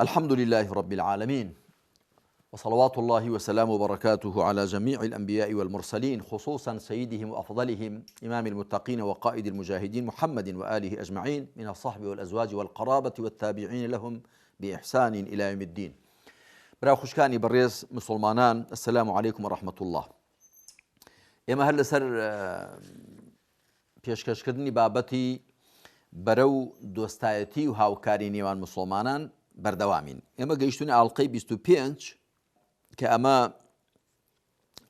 الحمد لله رب العالمين وصلوات الله وسلامه وبركاته على جميع الأنبياء والمرسلين خصوصا سيدهم وأفضلهم إمام المتقين وقائد المجاهدين محمد وآله أجمعين من الصحب والأزواج والقرابة والتابعين لهم بإحسان إلى يوم الدين. برا خوشکانی بەڕێز مسلمانان السلام عليكم ورحمة الله. ئێمە هەر لەسەر پێشکەشکردنی بابەتی بەرە و دۆستایەتی و هاوکاری نێوان مسوڵمانان بەردەوامین. ئێمە گەیشتوین ئاڵقەی 25 کە ئەمە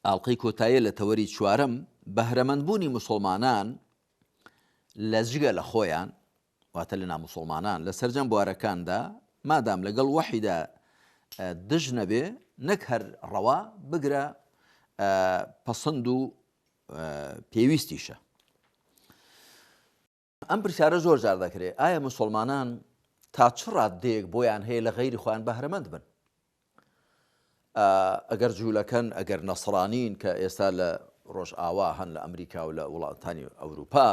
ئاڵقەی کۆتاییە لە تەوەری چوارەم، بەهرەمەندبوونی مسوڵمانان لە جگە لە خۆیان، واتە لە ناموسوڵمانان لە سەرجەم بوارەکاندا مادام لەگەڵ وەحیدا دژ نەبێ نەک هەر ڕەوا بگرە پەسند و پێویستیشە. ئەم پرسیارە زۆر جار دەکرێت، ئایا مسوڵمانان تا چ ڕاددەیەک بۆیان هەیە لە غەیری خۆیان بەهرەمەند بن؟ ئەگەر جوولەکەن، ئەگەر نەسڕانین کە ئێستا لە ڕۆژئاوا هەن لە ئەمریکا و لە وڵاتانی ئەوروپا،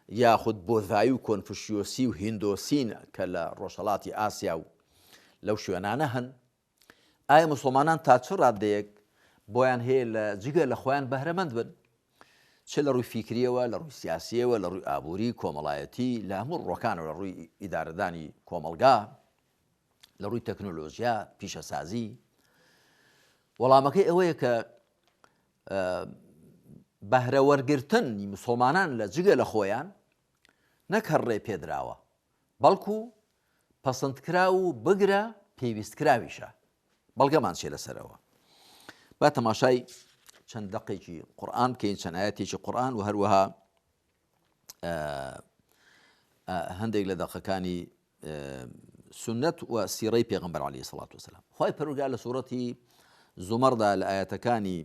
یاخود بۆزایی و کۆنفشیۆسی و هیندۆسین کە لە ڕۆژهەڵاتی ئاسیا و لەو شوێنانە هەن، ئایا موسڵمانان تا چ ڕاددەیەک بۆیان هەیە لە جگە لە خۆیان بەهرەمەند بن؟ چ لە ڕووی فیکریەوە، لە ڕووی سیاسیەوە، لە ڕووی ئابووری، کۆمەڵایەتی، لە هەموو ڕووەکانەوە، لە ڕووی ئیدارەدانی کۆمەڵگا، لە ڕووی تەکنۆلۆژیا، پیشەسازی. وەڵامەکەی ئەوەیە کە بەهرە وەرگرتنی مسلمانان لە جگە لە خۆیان نەک هەر ڕێ پێدراوە بەڵکو پەسەندکراو و بگرە پێویستکراویشە. بەڵگەمان چیە لەسەرەوە؟ با تەماشای چەند دەقێکی قورئان بکەین، چەند ئاەتێکی قورئان و هەروەها هەندێک لە دەقەکانی سنت و سیڕەی پێغمبەر علیه الصلاة والسلام. خوای پەروەردگار لە سوڕەتی زومەردا لە ئاەتەکانی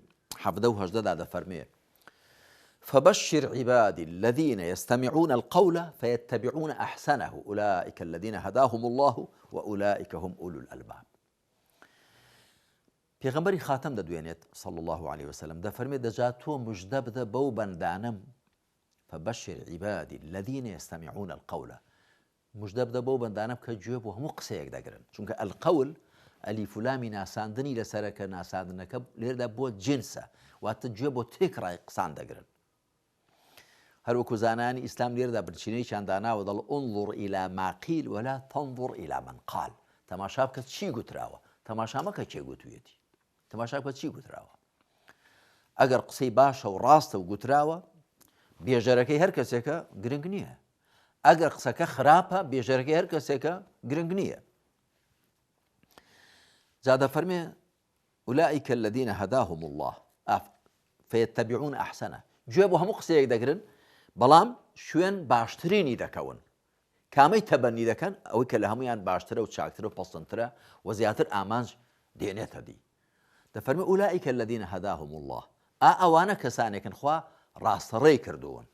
حەڤدە و هەژدەدا دەفەرمێ فبشر عبادي الذين يستمعون القول فيتبعون أحسنه أولئك الذين هداهم الله وأولئك هم أولو الألباب. پێغەمبەری خاتەم دەدوێنێت صلی الله عليه وسلم دەفەرمێت دەجا تۆ مژدە بدە بەو بەندانەم فبشر عبادي الذين يستمعون القول مژدە بدە بەو بەندانە بکە گوێ بۆ هەموو قسەیەک دەگرن، چونکە القول ئەلیف و لامی ناساندنی لەسەرە کە ناساندنەکە لێرەدا بۆ جنسە، واتە گوێ بۆ تێکڕای قسان دەگرن. هەروەکو زانایانی ئیسلام لێرەدا بنچینەیەکیان داناوە دەڵ انظر الى ما قیل ولا تنظر الى من قال، تەماشا بکە چی گوتراوە، تەماشا مەکە کێ گوتویەتی، تەماشا بکە چی گوتراوە. ئەگەر قسەی باشە و ڕاستە و گوتراوە بێژەرەکەی هەر کەسێکە گرنگ نییە، ئەگەر قسەکە خراپە بێژەرەکەی هەر کەسێکە گرنگ نییە. جا دەفەرمێ أولئك الذين هداهم الله فيتبعون أحسنه، گوێ بۆ هەموو قسەیەک دەگرن بەڵام شوێن باشترینی دەکەون. کامەی تەبەنی دەکەن؟ ئەوەی کە لە هەمویان باشترە و چاکترە و پەسەندترە و زیاتر ئامانج دێنێتە دی. دەفەرمێ أولئك الذين هداهم الله، ئا ئەوانە کەسانێکن خوا ڕاستەڕێی کردوون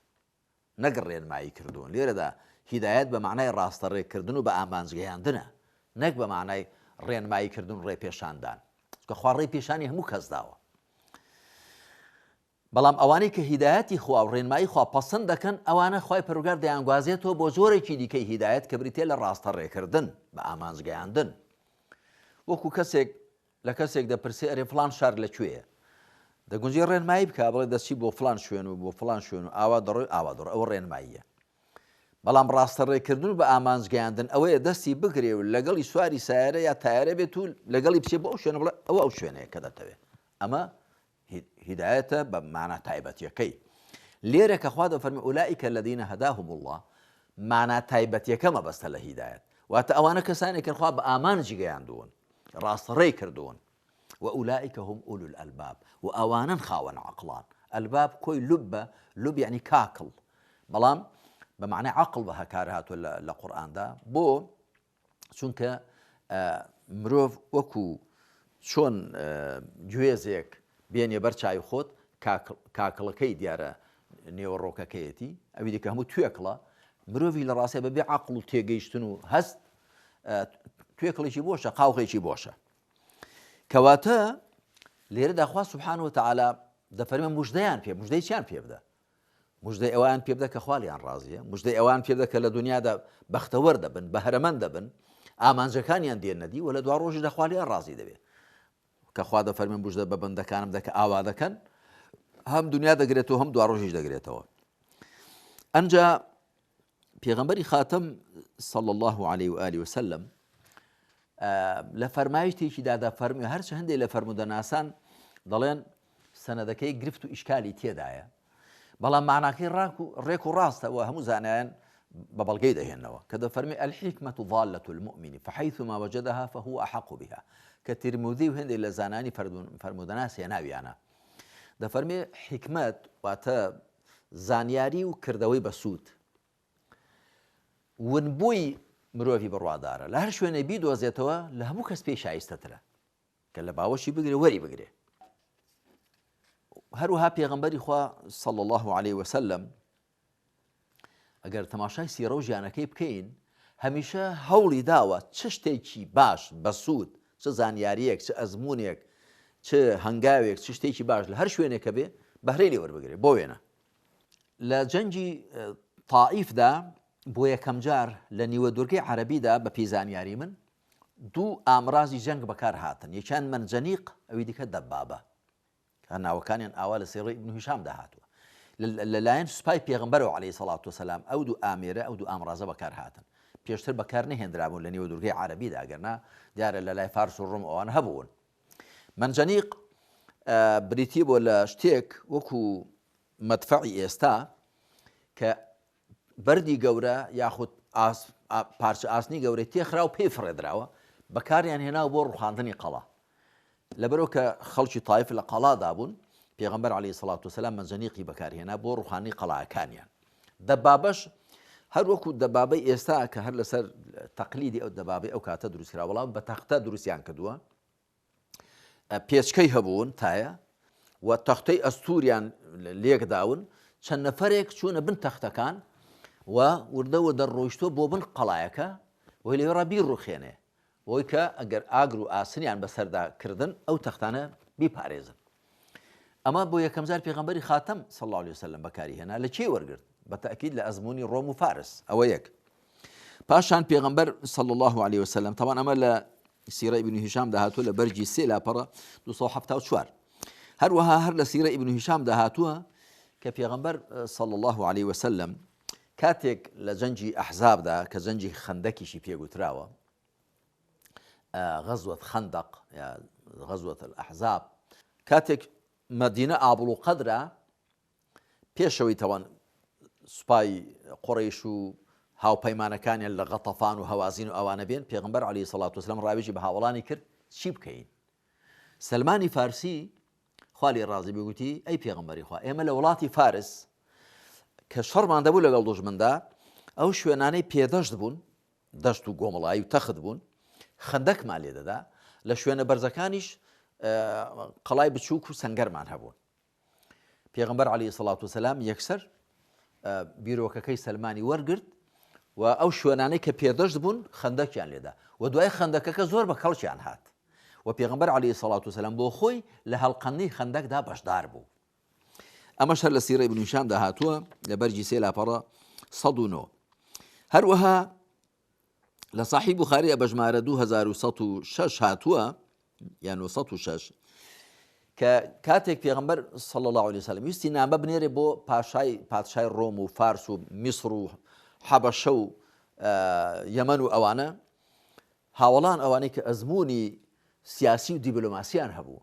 نەک ڕێنمایی کردوون. لێرەدا هیدایەت بە مانای ڕاستەڕێکردن و بە ئامانج گەیاندنە نەک بە مانای ڕێنمایی کردن و ڕێپێشاندان، چونکە خوا ڕێی پێشانی هەموو کەس داوە. بەڵام ئەوانەی کە هیدایەتی خوا و ڕێنمایی خوا پەسند دەکەن ئەوانە خوای پەروەردگار دەیانگوازێتەوە بۆ جۆرێکی دیکەی هیدایەت کە بریتیە لە ڕاستەڕێکردن بە ئامانج گەیاندن. وەکو کەسێک لە کەسێک دەپرسێ ئەرێ فڵان شار لە کوێیە؟ دەگونجێ ڕێنمایی بکا بڵێ دەچی بۆ فڵان شوێن و بۆ فڵان شوێن و ئاوا دەڕۆی ئاوا دەڕۆی ئەوە ڕێنماییە. بەڵام ڕاستەڕێکردن و بە ئامانج گەیاندن ئەوەیە دەستی بگرێ و لەگەڵی سواری سایارە یا تایارە بێت و لەگەڵی بچێ بۆ ئەو شوێنە بڵێ ئەوە ئەو شوێنەیە کە دەتەوێ. ئەمە هیدایەتە بە مانا تایبەتیەکەی. لێرە کە خوا دەفەرمێ اولئک الذین هداهم اللە مانا تایبەتیەکە مەبەستە لە هیدایەت. واتە ئەوانە کەسانێکن خوا بە ئامانجی گەیاندوون. ڕاستەڕێی کردوون. وئولئک هم اولو الالباب و ئەوانەن خاوەن عەقڵان. ئەلباب کۆی لوبە، لوب یەعنی کاکڵ، بەڵام بە مەعنای عەقڵ بەکار هاتووە لە قورئاندا. بۆ؟ چونکە مرۆڤ وەکو چۆن گوێزێک بێنێ بەر چاوی خۆت کاکڵەکەی دیارە نێوەڕۆکەکەیەتی ئەوی دیکە هەموو توێکڵە مرۆڤی لە ڕاستە بەبێ عقل و تێگەیشتن و هەست توێکڵێکی بۆشە قاوخێکی بۆشە کەواتە لێرەدا خوا سبحان وتعالى دەفەرمێ مژدەیان پێ مژدەی چیان پێ بدە مژدەی ئەوان پێ بدە کە خوا لێیان ڕازیە مژدەی ئەوان پێ بدە کە لە دنیادا بەختەوەر دەبن بەهرەمەند دەبن. ئامانجەکانیان دێنەدی و لە دوا ڕۆژیدا خوا لێیان ڕازی دەبێت. کە خوا دەفەرمێ مژدە بە بەندەکانم دە کە ئاوا دەکەن هەم دنیا دەگرێتەوە هەم دوا ڕۆژیش دەگرێتەوە. ئەنجا پێغەمبەری خاتەم صلی الله عليه و آله وسلم لە فەرمایشتێکیدا دەفەرموێ هەرچ هەندێک لە فەرموودەناسان دەڵێن سەنەدەکەی گرفت و ئیشکالی تێدایە بەڵام معناکەی ڕاک و ڕێک و ڕاستە و هەموو زانایان بە بەڵگەی دەهێنەوە کە دەفەرمی الحکمة ضالة المؤمن فحيثما وجدها فهو أحق بها کە ترمذی و هەندێک لە زانانی فەرموودەناس هێناویانە دەفەرمێ حیکمەت واتە زانیاری و کردەوەی بەسوود ونبووی مرۆڤی بڕوادارە لە هەر شوێنێ بیدۆزێتەوە لە هەموو کەس پێی شایستەترە کە لە باوەشی بگرێ وەری بگرێ. هەروەها پێغەمبەری خوا صلی الله علیه وسلم ئەگەر تەماشای سیڕە و ژیانەکەی بکەین هەمیشە هەوڵی داوە چ شتێکی باش بەسوود چ زانیاریەک چ ئەزمونێک چ هەنگاوێک چ شتێکی باش لە هەر شوێنێکە بێ بەهرەی لێ وەربگرێ بۆ وێنە لە جەنگی تائیفدا بۆ یەکەمجار لە نیوە دوورگەی عەربیدا بە پێی زانیاری من دوو ئامرازی جەنگ بەکار هاتن یەکیان مەنجەنیق ئەوی دیکە دەبابە کە ناوەکانیان ئاوا لە سیڕەی ئیبن هیشامدا هاتووە لەلایەن سوپای پێغەمبەرەوە عەلەیهی سەڵات وسەلام ئەو دوو ئامێرە ئەو دوو ئامرازە بەکار هاتن پێشتر بەکار نەهێنرابوون لە نێو دوورگەی عەرەبیدا ئەگەرنا دیارە لە لای فارس و ڕۆم ئەوان هەبوون مەنجەنیق بریتی بۆ لە شتێک وەکو مەدفەعی ئێستا کە بەردی گەورە یاخود پارچە ئاسنی گەورەی تێخرا و پێی فڕێدراوە بەکاریان هێناو بۆ ڕوخاندنی قەڵا لەبەرئەوە کە خەڵکی تایف لە قەڵادا بوون، پێغەمبەر علیە سڵات وسلام مەنجەنیقی بەکارهێنا بۆ ڕوخاندنی قەڵاکانیان. دەبابەش هەر وەکو دەبابەی ئێستا کە هەر لەسەر تەقلیدی ئەو دەبابەی ئەو کاتە دروستکرا بەڵام بە تەختە دروستیان کردووە پێچکەی هەبوون تایە و تەختەی ئەستوریان لێکداون چەند نەفرێک چوونە بن تەختەکان و وردە وردە ڕۆیشتووە بۆ بن قەڵایەکە وی لەوێ ڕا بیڕوخێنێ بۆی کە ئەگەر ئاگر و ئاسنیان بەسەردا کردن ئەو تەختانە بیپارێزن. ئەمە بۆ یەکەمجار پێغەمبەری خاتەم صلی اللە علیه وسلم بەکاری هێنا لە کێی وەرگرت؟ بە تەئکید لە ئەزموونی ڕۆم و فارس. ئەوە یەک. پاشان پێغەمبەر صلی اللە علیه وسلم تەبعەن ئەمە لە سیرە ئیبن هیشامدا هاتووە لە بەرگی سێ لاپەڕە 274. هەروەها هەر لە سیرە ئیبن هیشامدا هاتووە کە پێغەمبەر صلی اللە علیه وسلم کاتێک لە جەنگی ئەحزابدا کە جەنگی خەندەکیشی پێگوتراوە، غزوة خندق یا غزوة الأحزاب، کاتێک مەدینە ئابڵوقە درا، پێشەوەی تەوان سوپای قوڕەیش و هاوپەیمانەکانیان لە غەتەفان و هەوازین و ئەوانە بێن، پێغەمبەر عەلەیهی سەڵات وسلام ڕاوێژی بە هاوەڵانی کرد چی بکەین؟ سەلمانی فارسی خوا لێی ڕازی بێ گوتی، ئەی پێغەمبەری خوا ئێمە لە وڵاتی فارس کە شەڕمان دەبوو لەگەڵ دوژمندا ئەو شوێنانەی پێدەشت بوون دەشت و گۆمەڵایی و تەخت بوون خەندەکمان لێ دەدا لە شوێنە بەرزەکانیش قەڵای بچووک و سەنگەرمان هەبوون پێغمبەر علی سڵات و سەسلام یەکسەر بیرۆکەکەی سەلمانی وەرگرت و ئەو شوێنانەی کە پێدەشت بوون خەندەکیان لێدا و دوای خەندەکەکە زۆر بە کەڵکیان هات و پێغمبەر علی سڵات و سەسلام بۆ خۆی لە هەڵقەندنی خەندەکدا بەشدار بوو ئەمەش هەر لە سیرەی ابن هیشامدا هاتووە لە بەرگی سێ لاپەڕە 109. هەروەها لە ساحی بخاریە بە ژمارە 2106 هاتووە یان 906 کە کاتێک پێغمبەر صلی الله عليه وسلم ویستی نامە بنێرێ بۆ پاشای پادشای ڕۆم و فارس و میسر و حەبەشە و یەمەن و ئەوانە هاوەڵان ئەوانەی کە ئەزموونی سیاسی و دیبلۆماسیان هەبوو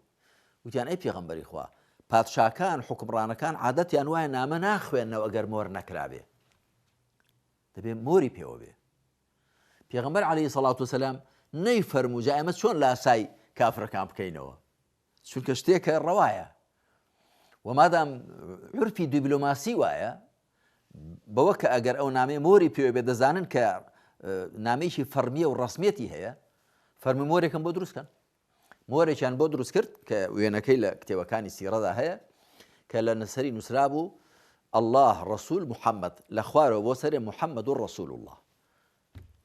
وتیان ئەی پێغەمبەری خوا پادشاکان حوکمڕانەکان عادەتیان وایە نامە ناخوێننەوە ئەگەر مۆر نەکرابێ دەبێ مۆری پێوە بێ پێغەمبەر عەلەیهی سەڵات وسەلام نەی فەرموو جا ئێمە چۆن لاسای کافرەکان بکەینەوە چونکە شتێکە ڕەوایە و مادام عورفی دیبلۆماسی وایە بەوە کە ئەگەر ئەو نامەیە مۆری پێوە بێت دەزانن کە نامەیەکی فەرمیە و ڕسمیەتی هەیە فەرمی مۆرێکم بۆ دروستکەن مۆرێکیان بۆ دروست کرد کە وێنەکەی لە کتێبەکانی سیڕەدا هەیە کە لە نەسەری نووسرابوو الله ڕسول محەممەد لە خوارەوە بۆ سەرێ محەممەد و ڕسول الله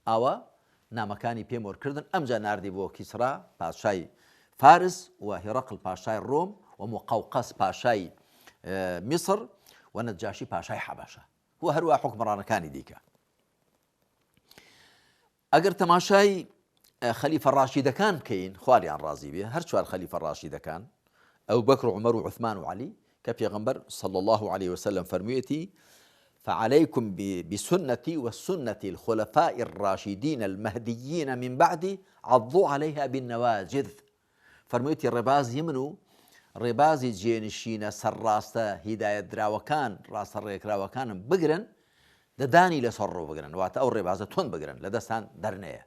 ئاوا نامەکانی پێ مۆر کردن ئەمجا ناردی بۆ کیسرا پادشای فارس و هیڕەقل پاشای ڕۆم و موقەوقەس پاشای میسر و نەجاشی پاشای حەبەشە و هەروە حوکمڕانەکانی دیکە. ئەگەر تەماشای. خەلیفە ڕاشیدەکان بکەین خوالیان ڕازی بێ هەر چوار خەلیفە ڕاشیدەکان ئەو بەکر و عمەر و عوثمان و عەلی کە پێغەمبەر صلی الله علیه وسلم فەرموویەتی فعليكم بسنتي وسنة الخلفاء الراشدين المهديين من بعدي عضوا عليها بالنواجذ فەرموویەتی ڕێبازی من و ڕێبازی جێنشینە سەرڕاستە هیدایەتدراوەکان ڕاستە ڕێکراوەکانم بگرن ددانی لەسەر ڕۆ بگرن واتە ئەو ڕێبازە تون بگرن لە دەستان دەرنەیە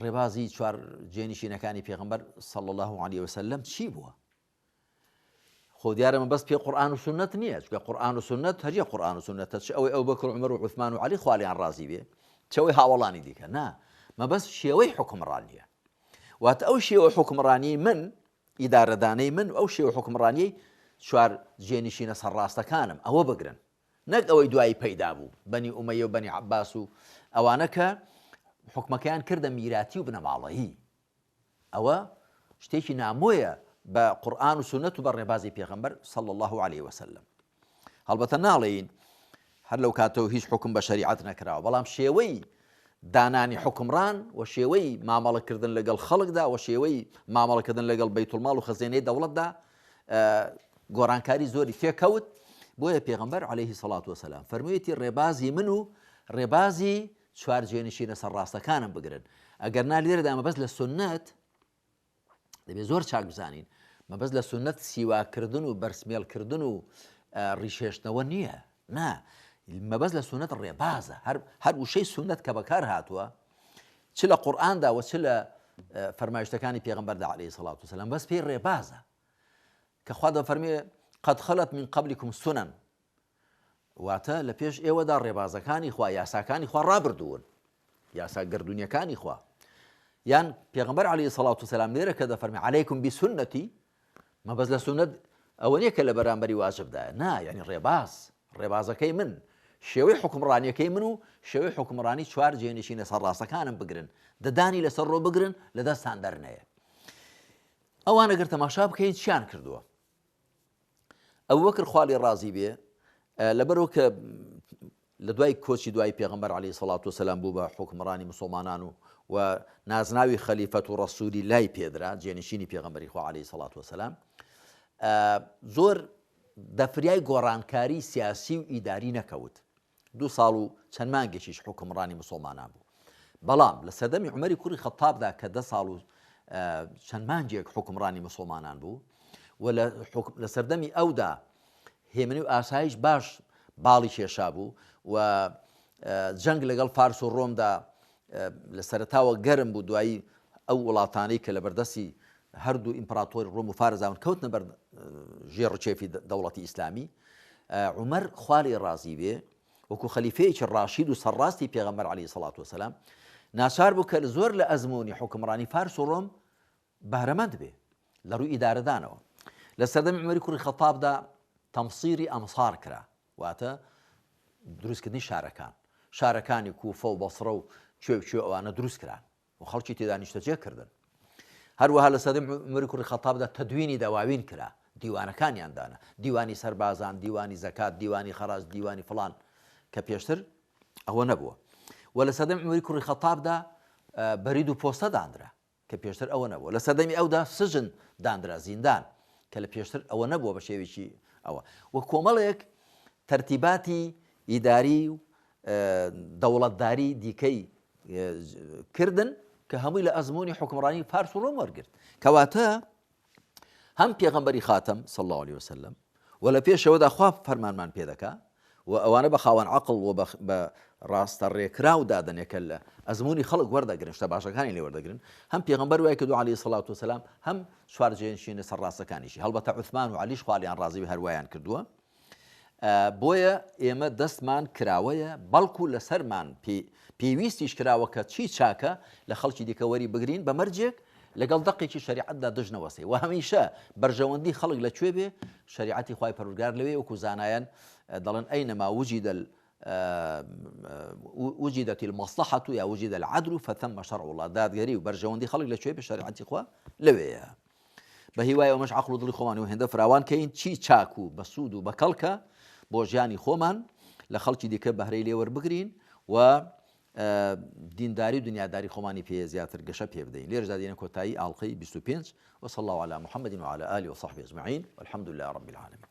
ڕێبازی چوار جێنشینەکانی پێغمبەر صلی الله علیه وسلم چی بووە؟ خۆ دیارە مەبەست پێ قورئان و سوننەت نییە چونکە قورئان و سوننەت هەریە قورئان و سوننەتە چ ئەوەی ئەوبەکر و عومەر و عوسمان و عەلی خوا لێیان ڕازی بێ چ ئەوەی هاوەڵانی دیکە نا مەبەست شێوەی حوکمڕانییە واتە ئەو شێوە حوکمڕانیی من ئیدارەدانەی من و ئەو شێوە حوکمڕانیی چوار جێنشینە سەرڕاستەکانم ئەوە بگرن نەک ئەوەی دوایی پەیدا بوو بەنی ئومەیە و بەنی عەباس و ئەوانە کە حکومەکەیان کردە میراتی و بنەماڵەیی ئەوە شتێکی نامۆیە بە قورئان و سوننەت و بە ڕێبازی پێغەمبەر صلی اللە علیە وسلم. هەڵبەتە ناڵێین هەر لەو کاتەوە هیچ حوکم بە شەریعەت نەکراوە، بەڵام شێوەی دانانی حوکمڕان و شێوەی مامەڵەکردن لەگەڵ خەڵکدا و شێوەی مامەڵەکردن لەگەڵ بەیتوڵماڵ و خەزێنەی دەوڵەتدا گۆڕانکاری زۆری تێکەوت. بۆیە پێغەمبەر علیه سەڵات وسلام فەرموویەتی ڕێبازی من و ڕێبازی چوار جێنشینە سەرڕاستەکانم بگرن ئەگەر نا لێرەدا مەبەست لە سوننەت دەبێت زۆر چاک بزانین مەبەست لە سوننەت سیواکردن و بەرسمێڵکردن و ڕیشێشتنەوە نییە نا مەبەست لە سوننەت ڕێبازە هەر هەر وشەی سوننەت کە بەکار هاتووە چ لە قورئاندا و چ لە فەرمایشتەکانی پێغەمبەردا عەلەیهی سەڵات وسلام بەس پێی ڕێبازە کە خوا دەفەرمێ قد خلت من قبلكم سنن واتە لە پێش ئێوەدا ڕێبازەکانی خوا یاساکانی خوا ڕابردوون یاسا گردونیەکانی خوا یان پێغمبەر علی سەڵات و سەلام لێرە کە دەفەرمی عەلەیکم بسنەتی مەبەست لە سوننەت ئەوە نییە کە لە بەرامبەری واجبدایە نا یعنی ڕێباز ڕێبازەکەی من شێوەی حکومڕانیەکەی من و شێوەی حکومڕانی چوار جێنشینە سەرڕاستەکانم بگرن ددانی لەسەر ڕۆ بگرن لە دەستان دەرنەیە ئەوان ئەگەر تەماشا بکەین چیان کردووە ئەبوبەکر خوا لێ ڕازی بێ لەبەرەوە کە لە دوای کۆچی دوای پێغمبەر علی سەڵات وسلام بوو بە حکمڕانی مسلمانان و و نازناوی خەلیفەت و ڕەسوولی لای پێدرا جێنشینی پێغمبەری خوا علی سەڵات وسلام زۆر دەفریای گۆڕانکاری سیاسی و ئیداری نەکەوت دوو ساڵ و چەند مانگێکیش حوکمڕانی موسڵمانان بوو. بەڵام لە سەردەمی عومەری کوڕی خەتابدا کە دە ساڵ و چەند مانگێک حوکمڕانی موسڵمانان بوو و لە سەردەمی ئەودا هێمنی و ئاسایش باش باڵی کێشا بوو و جەنگ لەگەڵ فارس و ڕۆمدا لە سەرەتاوە گەرم بوو دوایی ئەو وڵاتانەی کە لە بەردەستی هەردوو ئیمپراتۆری ڕۆم و فارس داون کەوتنە بەر ژێر ڕکێفی دەوڵەتی ئیسلامی عومەر خوا لێی ڕازی بێ وەکو خەلیفەیەکی ڕاشید و سەرڕاستی پێغەمبەر عەلەیهی سەڵات وسلام ناچار بوو کە زۆر لە ئەزموونی حوکمڕانی فارس و ڕۆم بەهرەمەند بێ لە ڕووی ئیدارەدانەوە لە سەردەمی عومەری کوڕی خەتابدا تەمسیری ئەمسار کرا واتە دروستکردنی شارەکان شارەکانی کوفە و بەسڕە و کوێ کوێ ئەوانە دروست کران و خەڵکی تێدا نیشتەجێ کردن. هەروەها لە سەردەمی عومەری کوڕی خەتابدا تەدوینی دەواوین کرا، دیوانەکانیان دانا، دیوانی سەربازان، دیوانی زەکات، دیوانی خەراج، دیوانی فڵان، کە پێشتر ئەوە نەبووە. و لە سەردەمی عومەری کوڕی خەتابدا بەرید و پۆستە دانرا، کە پێشتر ئەوە نەبووە. لە سەردەمی ئەودا سجن دانرا، زیندان، کە لە پێشتر ئەوە نەبووە بە شێوەیەکی ئەوە. و کۆمەڵێک تەرتیباتی ئیداری و دەوڵەتداری دیکەی کردن کە هەمووی لە ئەزمموی حکمڕانی فارس و ڕۆم وەرگرت کەواتە هەم پێغەمبەری خاتەم صلی الله علیه وسلم و لە پێشەوەدا خوا فەرمانمان پێ دەکا و ئەوانە بە خاوەن عقل و بە ڕاستە ڕێکراو دادەنێ کە لە ئەزمموی خەڵک وەردەگرن شتە باشەکانی لێ وەردەگرن هەم پێغەمبەر وای کردو علیه سڵات و سلام هەم چوار جێنشینە سەر ڕاستەکانیشی هەڵبەتە عوسمان و عەلیش خوالیان ڕازی هەروایان کردووە بۆیە ئێمە دەستمان کراوەیە بەڵکو لەسەرمان پێویستیش کراوە کە چی چاکە لە خەڵکی دیکە وەری بگرین بە مەرجێک لەگەڵ دەقێکی شەریعەتدا دژ نەوەستێ و هەمیشە بەرژەوەندی خەڵک لە کوێ بێ شەریعەتی خوای پەروەردگار لەوێ وەکو زانایان دەڵێن ئەینەما وجد وجدت المصلحة یا وجد العدل فثم شرع الله دادگەری و بەرژەوەندی خەڵک لە کوێ بێ شەریعەتی خوا لەوێیە. بە هیوای ئەمەش عەقڵ و دڵی خۆمان و هێندە فراوان کەین چی چاک و بەسوود و بەکەڵکە بۆ ژیانی خۆمان لە خەڵکی دیکە بەهرەی لێ وەربگرین و. دینداری و دنیاداری خۆمانی پێ زیاتر گەشە پێ بدەین. لێرەشدا دێنە کۆتایی ئاڵقەی 25. وصلی الله علی محمد وعلى آله وصحبه اجمعین والحمد لله رب العالمین.